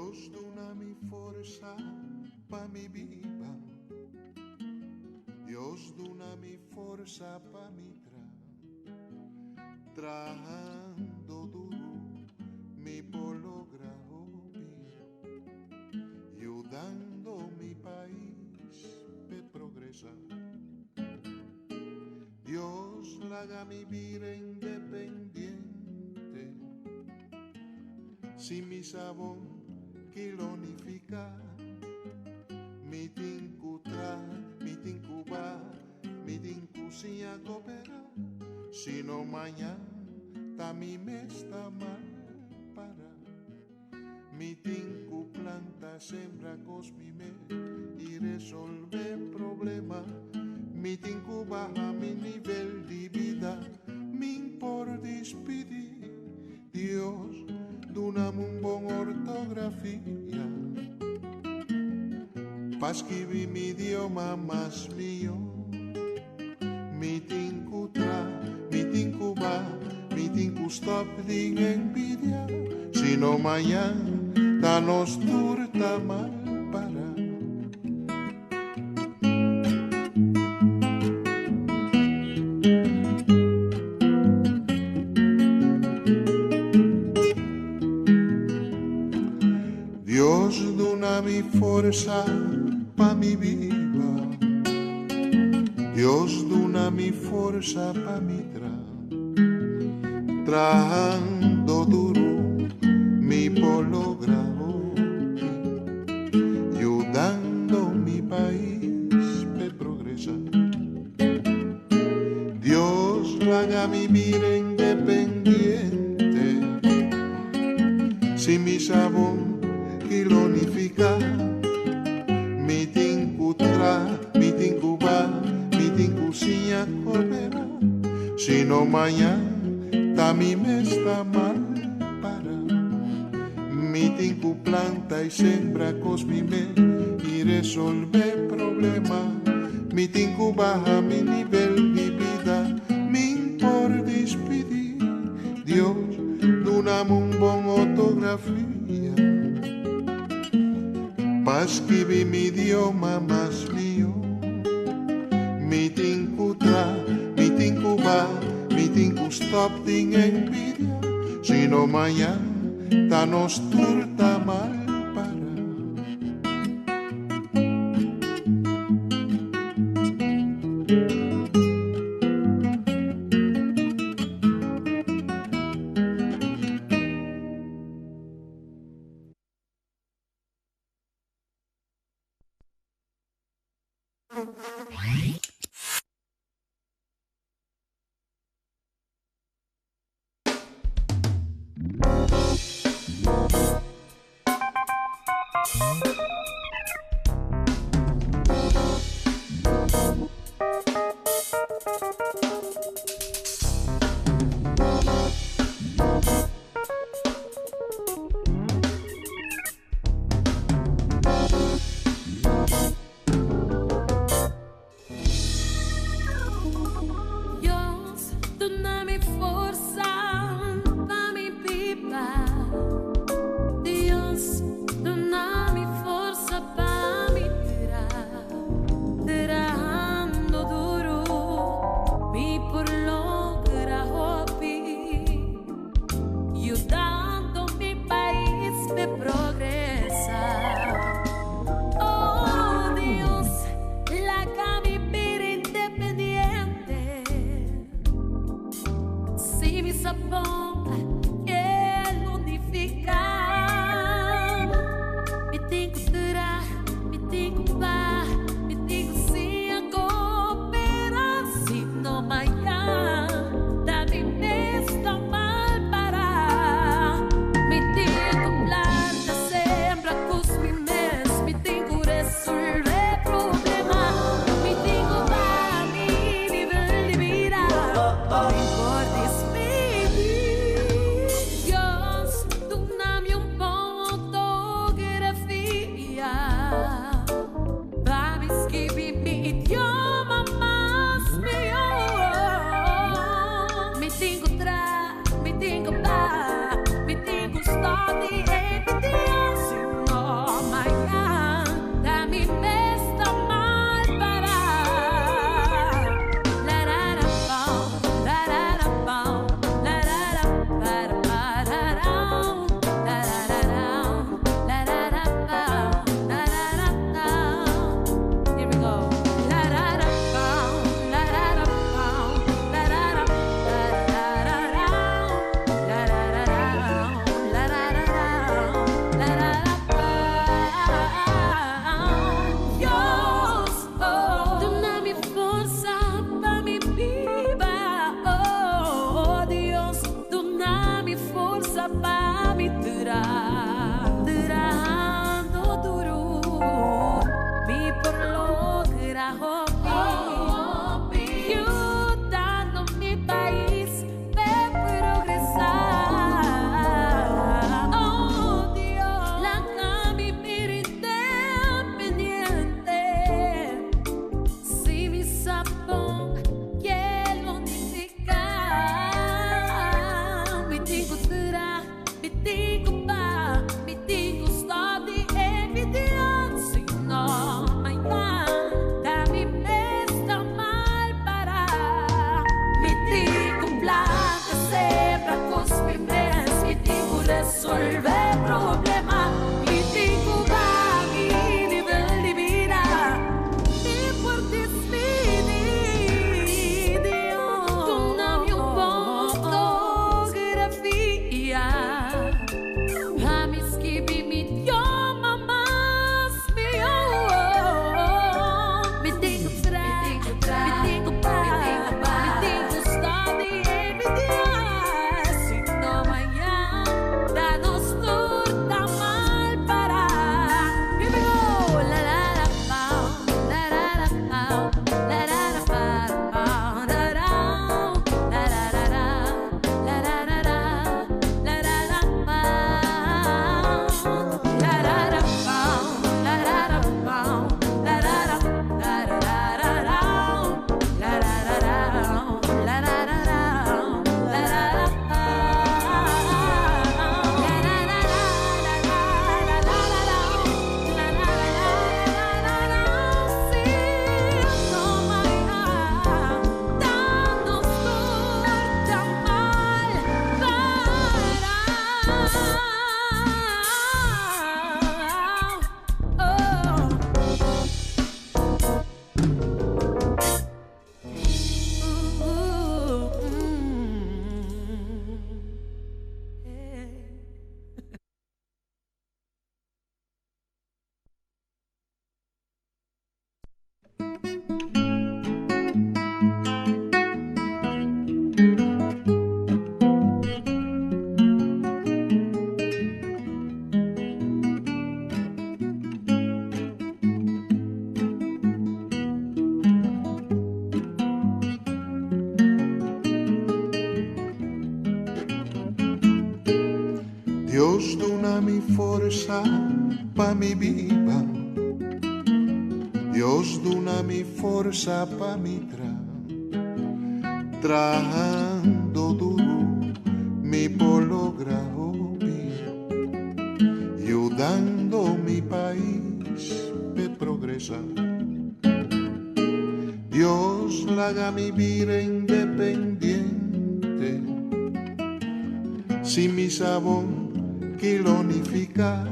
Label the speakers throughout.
Speaker 1: Dios duna mi forsa pa mi biba. Dios duna mi forsa pa mi tra. Trahando duro mi por logra hopi. Yudando mi pais pe progresa. Dios laga mi bira independiente. Si mi sabon kilonifica. Mi tin ku tra, mi tin ku ba, mi tin ku siña coopera. Sino mañan ta mi mes ta mal para. Mi tin ku planta, sembra cos mi mes y resolve problema. Mi tin ku baha mi nivel di bida, min por despidi. Dios, dunami un bon ortografia. Pa skibi mi idioma mas miho. Mi tin ku tra, mi tin ku ba, mi tin ku stop di envidia. Sino mañan ta nos tur ta mal para. Dios duna mi forsa pa mi biba. Dios duna mi forsa pa mi tra. Trahando duro mi por logra hopi. Yudando mi pais pe progresa. Dios laga mi bira independiente. Si mi sabon kilonifica. Mi tin ku tra, mi tin ku ba, mi tin ku siña coopera. Sino mañan ta mi mes ta mal para. Mi tin ku planta y sembra cos mi mes y resolve problema. Mi tin ku baha mi nivel di bida, min por despidi. Dios, dunami un bon ortografia. Pa skibi mi idioma mas miho. Mi tin ku tra, mi tin ku ba, mi tin ku stop di envidia. Sino mañan ta nos tur ta mal para.
Speaker 2: Dios, duna mi forsa pa mi biba. Dios, duna mi forsa.
Speaker 1: duna mi forsa pa mi biba. Dios duna mi forsa pa mi tra. Trahando duru mi por logra hopi. Yudando mi pais p'e progresa. Dios laga mi bira independiente. Si mi sa bon ki lo nifiká.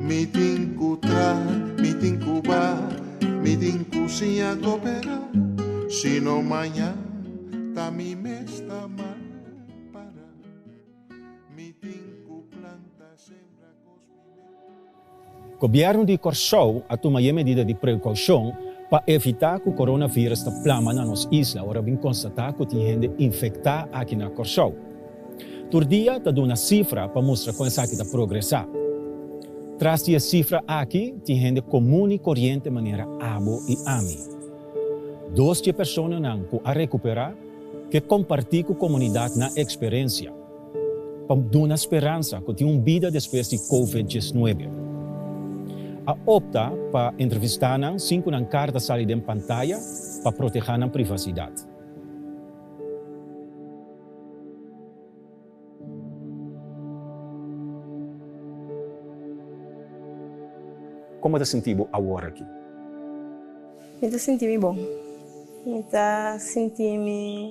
Speaker 1: Mi tin ku traha, mi tin ku baha, mi tin ku siña koperá. Si no mañan ta mi mes ta mal pará. Mi tin ku planta, sembra kos mi mes.
Speaker 3: Gobièrnu di Kòrsou a tuma e medida di prekoushon pa evitá ku coronavirus ta plama na nos isla ora bin konstatá ku tin hende infektá aki na Kòrsou. Tur dia ta duna sifra pa mustra kon esaki ta progresá. Tras di e sifra aki tin hende komun i koriente manera abo i ami. Dos di e personanan ku a rekuperá ke kompartí ku komunidat nan eksperensia pa duna speransa ku tin un bida despues di Covid 19. A opta pa entrevistá nan sin ku nan kar ta sali den pantaya pa protehá nan privasidat. Kon bo ta sinti bo awor aki?
Speaker 4: Mi ta sinti mi bon. Mi ta sinti mi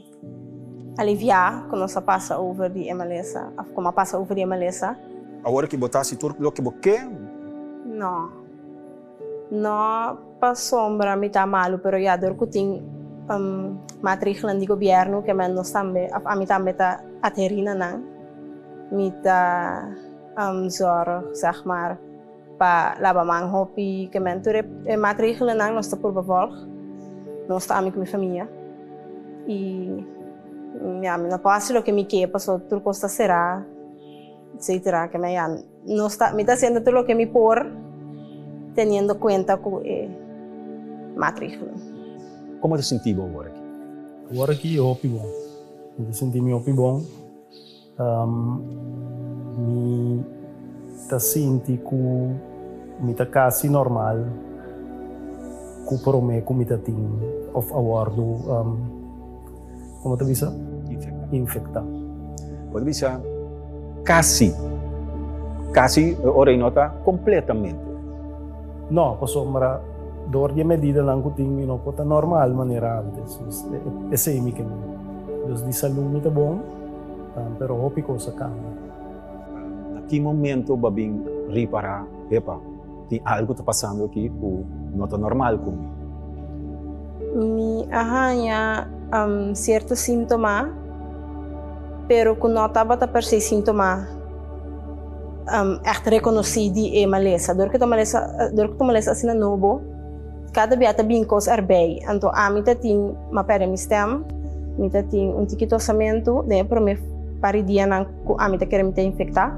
Speaker 4: aliviá ku nos a pasa over di e malesa, òf ku mi a pasa over di e malesa.
Speaker 3: Awor aki bo ta hasi tur loke bo ke?
Speaker 4: No. No pasobra mi ta malu, pero ya dor ku tin maatregelan di gobièrnu ke men nos tambe, òf ami tambe ta adherí na nan, mi ta zòrg, zeg maar, pa laba man hopi, ke men tur e maatregelennan nos ta purba vòlg. Nos ta ami ku mi famia i ya mi no por hasi loke mi ke pasobra tur kos ta será, etcetera, ke men ya. Nos ta, mi ta haciendo tur loke mi por teniendo cuenta cu e maatregelnan.
Speaker 3: Como ta sinti bo awor aki?
Speaker 5: Awor aki hopi bon. Mi ta sinti mi hopi bon. Mi ta sinti cu mi ta casi normal cu prome cu mi ta tin of a wordo, como ta bisa?
Speaker 3: Infecta.
Speaker 5: Infecta.
Speaker 3: Bo ta bisa casi, casi e ora ei no ta completamente.
Speaker 5: No, pasobra door di e medidanan cu tin mi no por ta normal manera antes. Dus esey mi ke men. Dus di salud mi ta bon, pero hopi cos a cambia.
Speaker 3: Na ki momento bo a bin ripara, epa, tin algo ta pasando aki cu no ta normal cu mi?
Speaker 4: Mi a haña cierto síntoma, pero cu no tabata per se síntoma echt reconocí di e malesa. Dor cu ta malesa, dor cu ta malesa asina nobo, cada bia ta bin cos erbij. Anto ami ta tin, m'a perde mi stem, mi ta tin un tiki tosamento den e prome par di dianan cu ami ta kere mi ta infecta.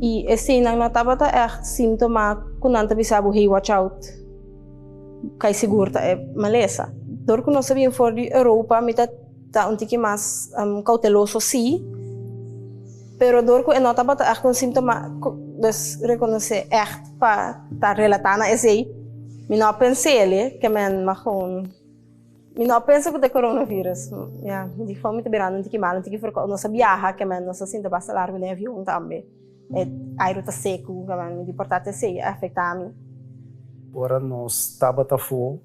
Speaker 4: Y eseinan no tabata echt síntoma cu nan ta bisa bo, hey, watch out. Kai sigur ta e malesa. Dor ku nos a bin for di Europa mi ta ta un tiki mas kouteloso si, pero dor ku e no tabata ègt un síntoma ku dus rekonosé ègt pa ta relatá na esei, mi no a pens'é ke men mas gewoon mi no a pensa ku ta e coronavirus. Ya, mi di gewoon mi ta birando un tiki mal, un tiki verkoud. Nos a biaha ke men nos a sinta basta largu den avion tambe. E airu ta seku, mi di por ta esei a afektá mi.
Speaker 5: Ora nos tabata afó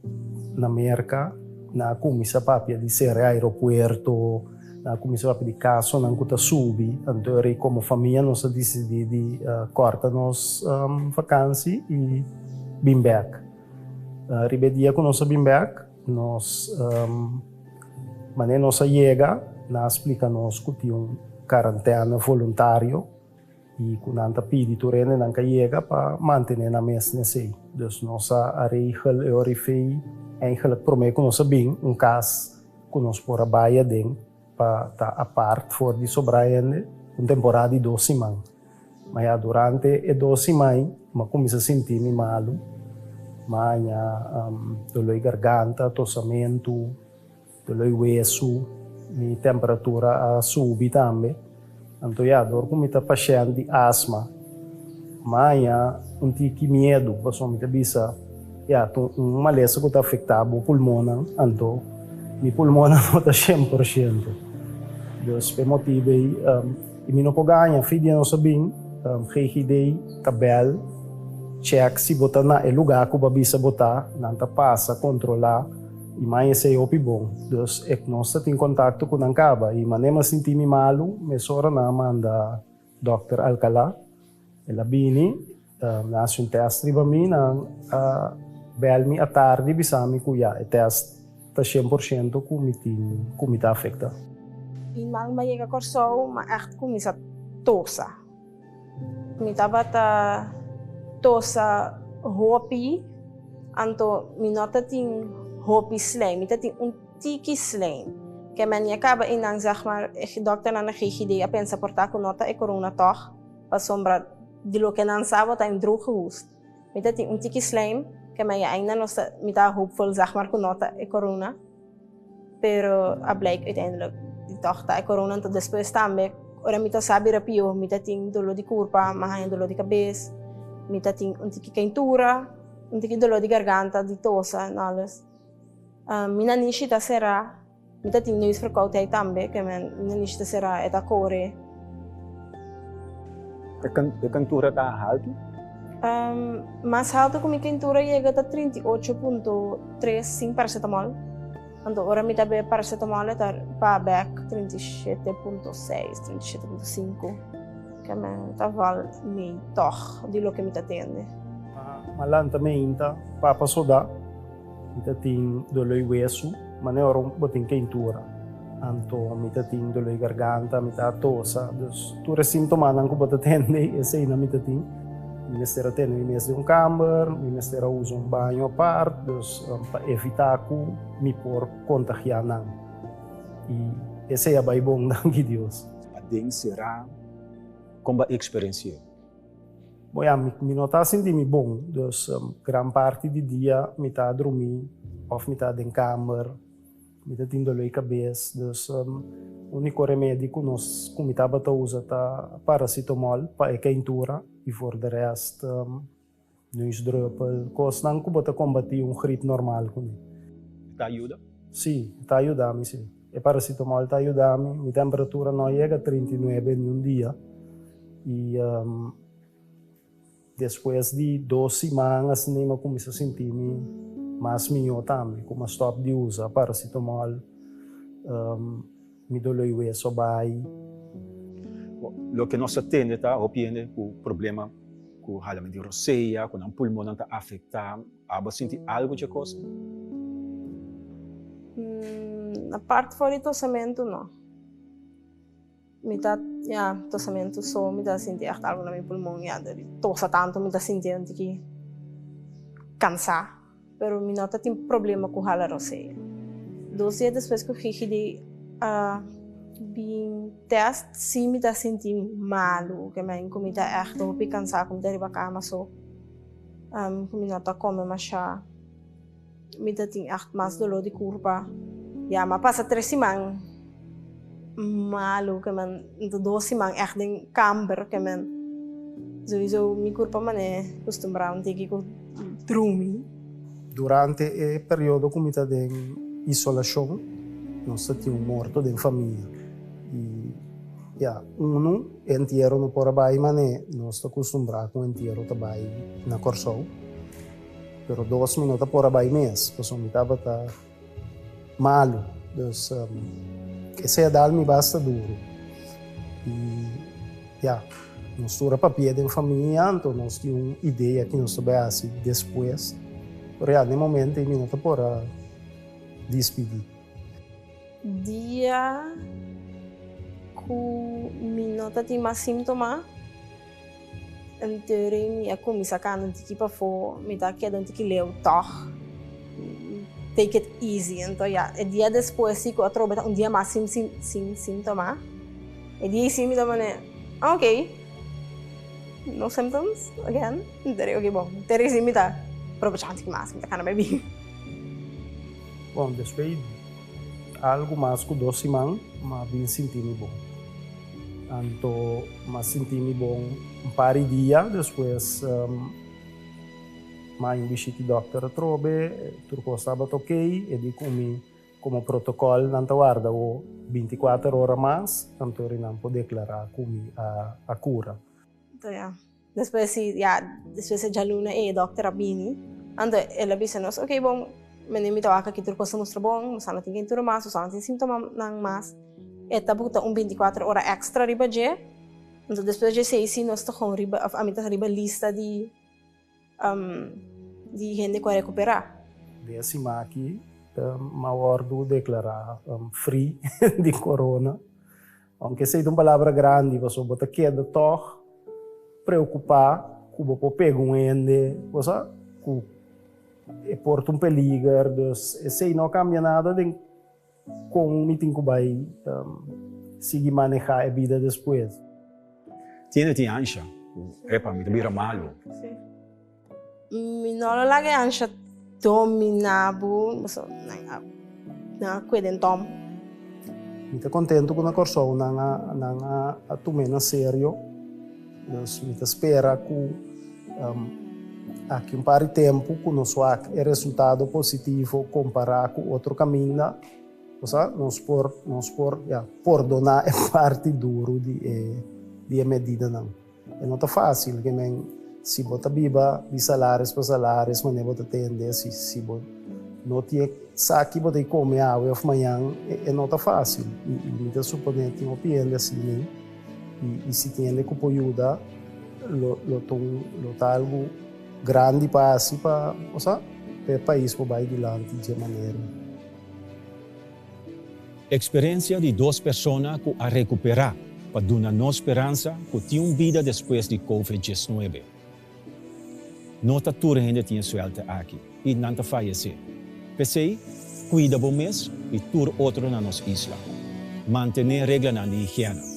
Speaker 5: na Merka, nan a kuminsá papia di sera e aeropuerto, nan a kuminsá papia di kasonan ku ta subi. Anto ora ei komo famia nos a disidí di kòrta nos vakansi i bin bèk. Riba e dia ku nos a bin bèk, nos manera nos a yega, nan a splika nos ku tin un karantèna voluntario i ku nan ta pidi tur hendenan ka yega pa mantené nan mes n'esei. Dus nos a regel e ora ei eigenlijk promé ku nos a bin un kas ku nos por a bai aden pa ta apart for di sobra hende un temporada di dos siman. Ma ya durante e dos siman mi a kuminsá sinti mi malu. Mi a haña doló di garganta, tosamentu, doló di wesu, mi temperatura a subi tambe. Anto ya, dor ku mi ta pashènt di asma, m'a haña un tiki miedu, pasobra mi ta bisa, ya, ta un malesa ku ta afektá bo pulmonnan, anto mi pulmonnan no ta 100%. Dus p'e motibu ei, i mi no por gaña. Fi dia nos a bin, GGD ta bèl, chèk si bo ta na e lugá ku bo a bisa bo ta, nan ta pasa kontrolá. I mai esei hopi bon. Dus ek nos ta tin kontakto ku nan kaba i manera mi a sinti mi malu, mesora nan a manda dòkter Alcalá. El a bini, nan a hasi un tèst riba mi, nan a bèl mi atardi bisa mi ku ya, e tèst ta 100% ku mi tin, ku mi ta afektá.
Speaker 4: I man mi a yega Kòrsou, mi a ègt kuminsá tosa. Mi tabata tosa hopi, anto mi no ta tin hopi slijm, mi ta tin un tiki slijm. Ke men ya kaba einan zeg maar, e dokternan na GGD a pensa por ta ku no ta e corona tòg, pasobra di loke nan sa bo ta in droge hoest. Mi ta tin un tiki slijm, ke men ya ainda nos ta, mi ta hopeful zeg maar ku no ta e corona. Pero a blijk uiteindelijk di tòg ta e corona. Anto despues tambe ora mi ta sa bira pio mi ta tin doló di kurpa, mi a haña doló di kabes, mi ta tin un tiki keintura, un tiki doló di garganta, di tosa en alles. Mi nanishi ta será, mi ta tin neusverkoudheid tambe, ke mi nanishi ta será, e ta kore.
Speaker 3: E keintura ta haltu?
Speaker 4: Mas haltu ku mi keintura yega ta 38.3 sin paracetamol. Anto ora mi ta bebe paracetamol e ta pa bek 37.6, 37.5. Ke men ta val mi tòg di loke mi ta tende.
Speaker 5: Ma lanta meinta papa soda. Mi ta tin doloi wesu, mane ora bo tin keintura. Anto mi ta tin doloi garganta, mi ta tosa. Dus tur e sintomanan ku bo ta tende, eseinan mi ta tin. Mi mester a tene mi mes den un kamber, mi mester a usa un baño apart, dus pa evitá ku mi por kontagiá nan. I esei a bai bon, danki Dios.
Speaker 3: Paden será? Kon bo a eksperensi'é?
Speaker 5: Bo ya, mi no ta sinti mi bon, dus gran parti di dia mi ta drumí òf mi ta den kamer, mi ta tin doló di kabes, dus úniko remedi ku nos ku mi tabata usa ta paracetamol pa e keintura i for de rèst neusdruppel, kosnan ku bo ta kombatí un grip normal kuné.
Speaker 3: E ta yuda?
Speaker 5: Sí, e ta yuda mi, sí. E paracetamol ta yuda mi, mi temperatura no a yega 39 niun dia. I despues di dos siman asina mi a kuminsá sinti mi mas mihó tambe, ku mi a stòp di usa paracetamol, mi doló i weso a bai.
Speaker 3: Loke nos a tende ta hopi hende ku problema ku halament di rosea, ku nan pulmonnan ta afektá. Abo a sinti algu dje kos?
Speaker 4: Apart for di tosamentu no. Mi ta, ya, tosamentu so mi ta sinti ègt algu na mi pulmon, ya, di tosa tantu mi ta sinti un tiki kansá, pero mi no ta tin problema ku hala rosea. Dos dia despues ku Gigi di a bin tèst, sí mi ta sinti malu, ke men ku mi ta ègt hopi kansá, ku mi ta riba kama so, ku mi no ta kome mashá. Mi ta tin ègt mas doló di kurpa. Ya, mi a pasa tres siman malu ke men, dos siman ègt den kamber ke men. Souiso mi kurpa manera kustumbrá un tiki ku drumi.
Speaker 5: Durante e periodo ku mi ta den isolashon, nos ta tin un morto den famia. I ya, unu, e entiero no por a bai manera nos ta kustumbrá ku entiero ta bai na Kòrsou. Pero dos mi no ta por a bai mes, pasobra mi tabata malu. Dus esei a dal mi basta duru. I ya, nos tur a papia den famia, anto nos tin un idea ki nos ta bai hasi despues. Pero ya, den momento ei mi no ta por a dispidí.
Speaker 4: Dia ku mi no ta tin mas síntoma. Anterior mi a cuminsa cana un tiki pafó, mi ta keda un tiki leu tog. Take it easy. Anto ya, e dia despues si cu atrobe ta un dia mas sin sin sin sintoma. E dia si mi ta pone, ah ok, no symptoms again. Anterior ok bon, anterior si mi ta probecha un tiki mas, mi ta cana bai bin.
Speaker 5: Bon, despues algu mas cu dos siman, mi a bin sinti mi bon. Anto m'a sinti mi bon un par di dia, despues m'a un bishita di dòkter atrobe, tur kos tabata okey, e di ku mi komo protokòl nan ta warda bo 24 ora mas, anto ri nan por deklará ku mi a kura.
Speaker 4: Anto ya, despues si ya, despues e djaluna ei e dòkter a bini, anto el a bisa nos, okey bon, mende mi ta wak aki tur kos ta mustra bon, boso no tin kentura mas, boso no tin sintomanan mas. E ta buta un 24 ora extra riba dje. Anto despues dje esei si nos ta gewoon riba, of ami ta riba lista di um, di hende ku a rekuperá.
Speaker 5: Den e siman aki m'a wòrdu deklará free di corona. Aunke esei ta un palabra grandi pasobra bo ta keda tòg preokupá ku bo por pega un hende, bo sa, ku e por ta un peliger. Dus esei no a kambia nada den Kon mi tin ku bai sigui manehá e bida despues?
Speaker 3: Tiene tin ansha ku epa mi ta bira malu.
Speaker 4: Mi no lo laga e ansha dominá bo, pasobra nan a nan a kue den tòm.
Speaker 5: Mi ta kontentu ku na Kòrsou nan a nan a tum'é na serio. Dus mi ta spera ku aki un par di tempu ku nos wak e resultado positivo kompará ku otro kaminda, osea nos por nos por ya pordoná e parti duru di e di e medidanan. E no ta fásil ke men si bo ta biba di salaris pa salaris manera bo ta tende si si bo no tin e sa ki bo ta kome awe òf mañan e no ta fásil i mi ta suponé tin hopi hende asina. I si tin hende ku por yuda, lo lo ta un lo ta algu grandi pa hasi pa osea pa e pais por bai dilanti dje manera.
Speaker 3: Eksperensia di dos persona ku a rekuperá pa duna nos speransa ku tin un bida despues di Covid 19. No ta tur hende tin e suèlte aki i nan ta fayesé. P'esei, kuida bo mes i tur otro na nos isla. Mantené reglanan di higiena.